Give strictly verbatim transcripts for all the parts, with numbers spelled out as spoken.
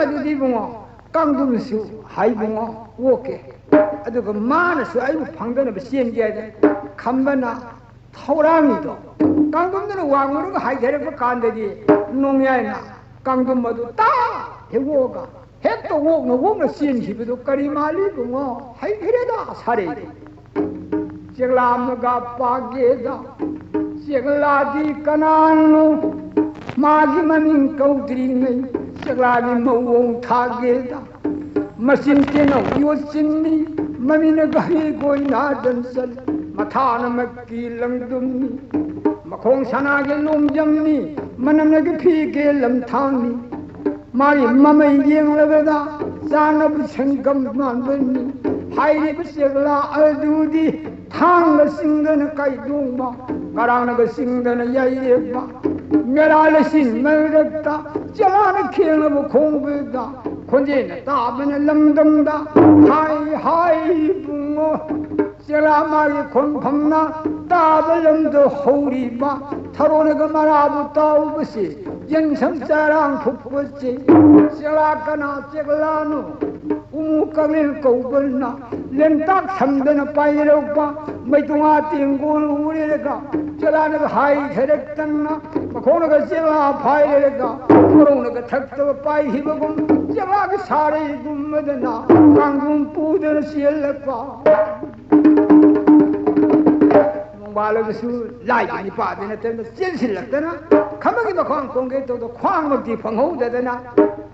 ꯑꯗꯨꯗꯤ ꯏꯕꯨꯡꯉꯣ, ꯀꯥꯡꯗꯨꯝꯁꯨ ꯍꯥꯏ ꯏꯕꯨꯡꯉꯣ, ꯑꯣꯛꯀꯦ꯫ ꯑꯗꯨꯒ ꯃꯥꯅꯁꯨ ꯑꯩꯕꯨ ꯐꯪꯗꯅꯕ ꯆꯦꯟꯒꯦ ꯍꯥꯏꯗꯅ ꯈꯝꯕꯅ ꯊꯧꯔꯥꯡꯅꯤꯗꯣ꯫ ꯀꯥꯡꯗꯨꯝꯗꯨꯅ ꯋꯥꯡꯉꯨꯔꯒ ꯍꯥꯏꯊꯔꯛꯄ ꯀꯥꯟꯗꯗꯤ ꯅꯣꯡꯌꯥꯏꯅ ꯀꯥꯡꯗꯨꯝ ꯑꯗꯨ ꯇꯥ ꯍꯦꯛ ꯑꯣꯛꯑꯒ ꯍꯦꯛꯇ ꯑꯣꯛꯅ ꯑꯣꯛꯅ ꯆꯦꯟꯈꯤꯕꯗꯣ ꯀꯔꯤ ꯃꯥꯜꯂꯤ ꯏꯕꯨꯡꯉꯣ? ꯍꯩꯈ꯭ꯔꯦꯗ ꯁꯥꯔꯩꯗꯣ꯫ ꯆꯦꯛꯂꯥ ꯑꯃꯒ ꯄꯥꯒꯦꯗ, ꯆꯦꯛꯂꯥꯗꯤ ꯀꯅꯥꯅꯣ? ꯃꯥꯒꯤ ꯃꯃꯤꯡ ꯀꯧꯗ꯭ꯔꯤꯉꯩ ꯆꯦꯛꯂꯥꯒꯤ ꯃꯑꯣꯡ ꯊꯥꯒꯦꯗ꯫ ꯃꯆꯤꯟ ꯇꯦꯅꯧ ꯌꯣꯠꯆꯤꯟꯅꯤ, ꯃꯃꯤꯠꯅ ꯒꯍꯤ ꯒꯣꯏꯅꯥ ꯗꯟꯁꯟ, ꯃꯊꯥꯅ ꯃꯛꯀꯤ ꯂꯪꯗꯨꯝꯅꯤ, ꯃꯈꯣꯡ ꯁꯅꯥꯒꯤ ꯂꯣꯡꯖꯝꯅꯤ, ꯃꯅꯝꯅꯒꯤ ꯐꯤꯒꯦ ꯂꯝꯊꯥꯡꯅꯤ꯫ ꯃꯥꯒꯤ ꯃꯃꯩ ꯌꯦꯡꯂꯕꯗ ꯆꯥꯅꯕ ꯁꯪꯒꯝ ꯃꯥꯟꯕꯅꯤ꯫ ꯍꯥꯏꯔꯤꯕ ꯆꯦꯛꯂꯥ ꯑꯗꯨꯗꯤ ꯊꯥꯡꯒ ꯆꯤꯡꯗꯅ ꯀꯩꯗꯣꯡꯕ, ꯀꯔꯥꯡꯅꯒ ꯆꯤꯡꯗꯅ ꯌꯩꯔꯦꯛꯄ, ꯃꯦꯔꯥ ꯂꯩꯆꯤꯟ ꯃꯔꯛꯇ ꯆꯦꯛꯂꯥꯅ ꯈꯦꯡꯅꯕ ꯈꯣꯡꯕꯗ ꯈꯣꯟꯖꯦꯜꯅ ꯇꯥꯕꯅ ꯂꯝꯗꯝꯗ ꯍꯥꯏ ꯍꯥꯏ ꯏꯕꯨꯡꯉꯣ꯫ ꯆꯦꯛꯂꯥ ꯃꯥꯒꯤ ꯈꯣꯟꯐꯝꯅ ꯇꯥꯕ ꯂꯝꯗ ꯍꯧꯔꯤꯕ ꯊꯔꯣꯅꯒ ꯃꯔꯥꯕꯨ ꯇꯥꯎꯕꯁꯤ, ꯌꯦꯟꯁꯪ ꯆꯔꯥꯡ ꯐꯨꯛꯄꯁꯤ꯫ ꯆꯦꯛꯂꯥ ꯀꯅꯥ ꯆꯦꯛꯂꯥꯅꯣ? ꯎꯃꯨ ꯀꯥꯡꯂꯦꯟ ꯀꯧꯕꯅ ꯂꯦꯟꯇꯥꯛ ꯁꯝꯗꯅ ꯄꯥꯏꯔꯛꯄ ꯃꯩꯇꯣꯉꯥ ꯇꯦꯡꯒꯣꯜ ꯎꯔꯦꯔꯒ ꯆꯦꯛꯂꯥꯅꯒ ꯍꯥꯏꯊꯔꯛꯇꯅ ꯃꯈꯣꯡꯅꯒ ꯆꯦꯛꯂꯥ ꯐꯥꯏꯔꯦꯔꯒ ꯃꯔꯧꯅꯒ ꯊꯛꯇꯕ ꯄꯥꯏꯈꯤꯕꯒꯨꯝ ꯆꯦꯛꯂꯥꯒꯤ ꯁꯥꯔꯩꯒꯨꯝꯕꯗꯅ ꯀꯥꯡꯗꯨꯝ ꯄꯨꯗꯅ ꯆꯦꯜꯂꯛꯄ꯫ ꯅꯣꯡꯕꯥꯜꯂꯒꯁꯨ ꯂꯥꯏꯒꯤ ꯅꯤꯄꯥꯗꯤ ꯅꯠꯇꯅ ꯆꯦꯟꯁꯤꯜꯂꯛꯇꯅ ꯈꯝꯕꯒꯤ ꯃꯈ꯭ꯋꯥꯡ ꯀꯣꯡꯒꯦ ꯇꯧꯗ ꯈ꯭ꯋꯥꯡꯃꯛꯇꯤ ꯐꯪꯍꯧꯗꯗꯅ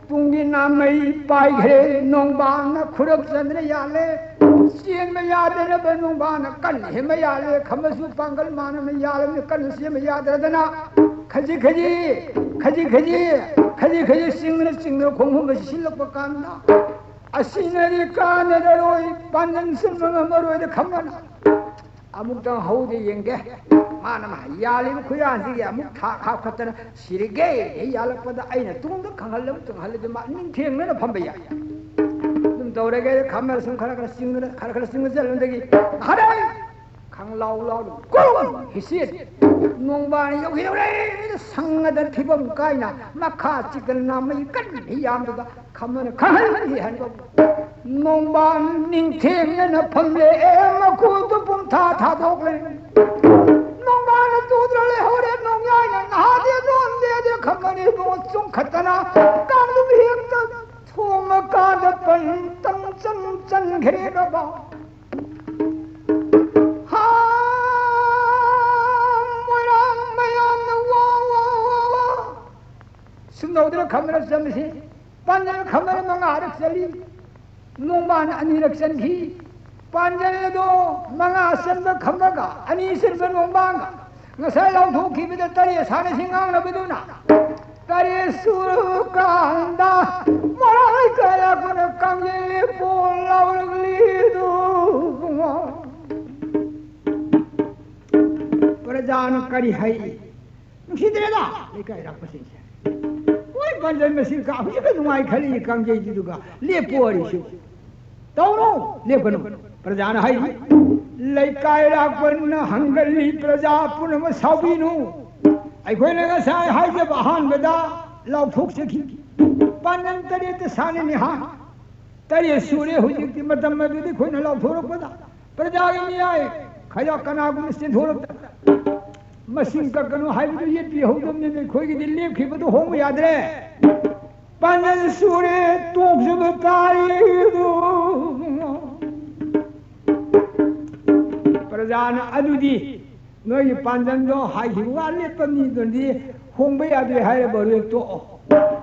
ꯇꯨꯡꯒꯤ ꯅꯥꯃꯩ ꯄꯥꯏꯈ꯭ꯔꯦ꯫ ꯅꯣꯡꯕꯥꯜꯅ ꯈꯨꯔꯞ ꯆꯟꯗꯅ ꯌꯥꯜꯂꯦ꯫ ꯆꯦꯟꯕ ꯌꯥꯗꯅꯕ ꯅꯣꯡꯕꯥꯜꯅ ꯀꯟꯅ ꯍꯦꯟꯕ ꯌꯥꯜꯂꯦ꯫ ꯈꯝꯕꯁꯨ ꯄꯥꯡꯒꯜ ꯃꯥꯟꯅꯅ ꯌꯥꯜꯂꯕꯅꯤ, ꯀꯟꯅ ꯆꯦꯟꯕ ꯌꯥꯗ꯭ꯔꯗꯅ ꯈꯖꯤꯛ ꯈꯖꯤꯛ, ꯈꯖꯤꯛ ꯈꯖꯤꯛ, ꯈꯖꯤꯛ ꯈꯖꯤꯛ ꯆꯤꯡꯗꯅ ꯆꯤꯡꯗꯅ ꯈꯣꯡꯍꯨꯝꯕꯁꯤ ꯁꯤꯜꯂꯛꯄ ꯀꯥꯟꯗ ꯑꯁꯤꯅꯗꯤ ꯀꯥꯟꯅꯔꯔꯣꯏ, ꯄꯥꯟꯖꯟ ꯁꯤꯟꯕ ꯉꯝꯃꯔꯣꯏꯗ ꯈꯝꯕꯅ꯫ ꯑꯃꯨꯛꯇꯪ ꯍꯧꯗ ꯌꯦꯡꯒꯦ꯫ ꯃꯥꯅ ꯃꯥ ꯌꯥꯜꯂꯤꯕ ꯈꯨꯌꯥꯟꯁꯤꯒꯤ ꯑꯃꯨꯛ ꯊꯥꯛ ꯍꯥꯞꯀꯠꯇꯅ ꯁꯤꯔꯒꯦ ꯍꯦꯛ ꯌꯥꯜꯂꯛꯄꯗ ꯑꯩꯅ ꯇꯨꯡꯗ ꯈꯪꯍꯜꯂꯕ ꯇꯨꯡꯍꯜꯂꯗꯤ ꯃꯥ ꯅꯤꯡꯊꯦꯡꯅꯅ ꯐꯝꯕ ꯌꯥꯏ꯫ ꯑꯗꯨꯝ ꯇꯧꯔꯒꯦ꯫ ꯈꯝꯕꯅ ꯁꯨꯝ ꯈꯔ ꯈꯔ ꯆꯤꯡꯗꯅ, ꯈꯔ ꯈꯔ ꯆꯤꯡꯗ ꯆꯠꯂꯝꯗꯒꯤ ꯍꯔꯦ! ꯂꯥꯎ ꯂꯥꯎ ꯀꯨꯝ ꯍꯤꯁꯤꯠ꯫ ꯅꯣꯡꯕꯥꯟ ꯌꯧꯈꯤꯗꯧꯔꯦ꯫ ꯁꯪꯉꯗ ꯐꯤꯕꯝ ꯀꯥꯏꯅ ꯃꯈꯥ ꯆꯤꯛꯇꯅ ꯅꯥꯃꯩ ꯀꯟꯅ ꯌꯥꯝꯗꯨꯗ ꯈꯝꯕꯅ ꯈꯪꯍꯟꯈꯤ ꯍꯟꯕ꯫ ꯅꯣꯡꯕꯥꯟ ꯅꯤꯡꯊꯦꯡꯅꯅ ꯐꯝꯂꯦ꯫ ꯃꯈꯨꯠꯇꯨ ꯄꯨꯡꯊꯥ ꯊꯥꯗꯣꯛꯂꯦ꯫ ꯅꯣꯡꯕꯥꯟꯅ ꯇꯨꯗ꯭ꯔ ꯂꯩꯍꯧꯔꯦ꯫ ꯅꯣꯡꯌꯥꯏꯅ ꯅꯍꯥꯗꯦ ꯗꯣꯟꯗꯦꯗꯦ ꯈꯝꯕꯅ ꯏꯕꯨꯡꯉꯣ ꯆꯨꯝꯈꯠꯇꯅ ꯀꯥꯡꯗꯨꯝ ꯍꯦꯛꯇ ꯊꯣꯡ ꯃꯀꯥꯗ ꯄꯟ ꯇꯪ ꯆꯪ ꯆꯪꯈ꯭ꯔꯦ ꯕꯕꯥ꯫ ꯍꯥ, ꯃꯣꯏꯔꯥꯡ ꯃꯌꯥꯝꯅ ꯋꯥ, ꯋꯥ, ꯋꯥ, ꯋꯥ꯫ ꯁꯨꯝ ꯇꯧꯗꯅ ꯈꯝꯕꯅ ꯆꯟꯕꯁꯤ ꯄꯥꯟꯖꯜ ꯈꯝꯕꯅ ꯃꯉꯥꯔꯛ ꯆꯜꯂꯤ꯫ ꯅꯣꯡꯕꯥꯟ ꯑꯅꯤꯔꯛ ꯆꯟꯈꯤ꯫ ꯄꯥꯟꯖꯜ ꯑꯗꯣ ꯃꯉꯥ ꯆꯟꯕ ꯈꯝꯕꯒ ꯑꯅꯤ ꯆꯟꯕ ꯅꯣꯡꯕꯥꯟꯒ ꯉꯁꯥꯏ ꯂꯥꯎꯊꯣꯛꯈꯤꯕꯗ ꯇꯔꯦꯠ ꯁꯥꯟꯅꯁꯤ ꯉꯥꯡꯅꯕꯗꯨꯅ ꯀꯔꯤ ꯁꯨꯔꯀꯥꯟꯗ ꯃꯔꯥꯏ ꯀꯌꯥ ꯀꯨꯅ ꯀꯪꯖꯤꯜꯂꯤ ꯄꯣ ꯂꯥꯎꯔꯛꯂꯤꯗꯨ? ꯄ꯭ꯔꯖꯥꯅ ꯀꯔꯤ ꯍꯥꯏ? ꯅꯨꯡꯁꯤꯗ꯭ꯔꯦꯗ ꯂꯩꯀꯥꯏ ꯔꯥꯛꯄꯁꯤꯡꯁꯦ꯫ ꯍꯣꯏ, ꯄꯥꯟꯖꯟ ꯃꯁꯤꯡ ꯀꯥ ꯍꯧꯖꯤꯛꯀ ꯅꯨꯡꯉꯥꯏ ꯈꯜꯂꯤ ꯀꯥꯡꯖꯩꯗꯨꯗꯨꯒ ꯂꯦꯞꯄꯨ ꯍꯥꯏꯔꯤꯁꯤꯕꯨ꯫ ꯇꯧꯅꯨ, ꯂꯦꯞꯀꯅꯨ꯫ ꯄ꯭ꯔꯖꯥꯅ ꯍꯥꯏꯔꯤ, ꯂꯩꯀꯥꯏ ꯔꯥꯛꯄꯅ ꯍꯪꯒꯜꯂꯤ, ꯄ꯭ꯔꯖꯥ ꯄꯨꯝꯅꯃꯛ ꯁꯥꯎꯕꯤꯅꯨ꯫ ꯑꯩꯈꯣꯏꯅ ꯉꯁꯥꯏ ꯍꯥꯏꯖꯕ ꯑꯍꯥꯟꯕꯗ ꯂꯥꯎꯊꯣꯛꯆꯈꯤ꯫ ꯄꯥꯟꯖꯟ ꯇꯔꯦꯠꯇ ꯁꯥꯟꯅꯅꯤ ꯍꯥ? ꯇꯔꯦꯠ ꯁꯨꯔꯦ ꯍꯧꯖꯤꯛꯇꯤ꯫ ꯃꯇꯝ ꯑꯗꯨꯗꯤ ꯑꯩꯈꯣꯏꯅ ꯂꯥꯎꯊꯣꯔꯛꯄꯗ ꯄ꯭ꯔꯖꯥꯒꯤ ꯃꯤꯌꯥꯏ ꯈꯔ ꯀꯅꯥꯒꯨꯝꯕ ꯆꯦꯟꯊꯣꯔꯛꯇꯅ ꯃꯁꯤꯡ ꯀꯛꯀꯅꯨ ꯍꯥꯏꯕꯗꯨ ꯌꯦꯠꯄꯤꯍꯧꯗꯕꯅꯤꯅ ꯑꯩꯈꯣꯏꯒꯤꯗꯤ ꯂꯦꯞꯈꯤꯕꯗꯨ ꯍꯣꯡꯕ ꯌꯥꯗ꯭ꯔꯦ꯫ ꯄꯥꯟꯖꯟ ꯁꯨꯔꯦ, ꯇꯣꯛꯆꯕ ꯇꯥꯔꯦ ꯑꯗꯨ꯫ ꯄ꯭ꯔꯖꯥꯅ ꯑꯗꯨꯗꯤ ꯅꯣꯏꯒꯤ ꯄꯥꯟꯖꯟꯗꯣ ꯍꯥꯏꯈꯤꯕ ꯋꯥ ꯂꯦꯞꯄ ꯃꯤꯗꯨꯅꯗꯤ ꯍꯣꯡꯕ ꯌꯥꯗ꯭ꯔꯦ ꯍꯥꯏꯔꯕ ꯍꯧꯖꯤꯛ ꯇꯣꯛꯑꯣ꯫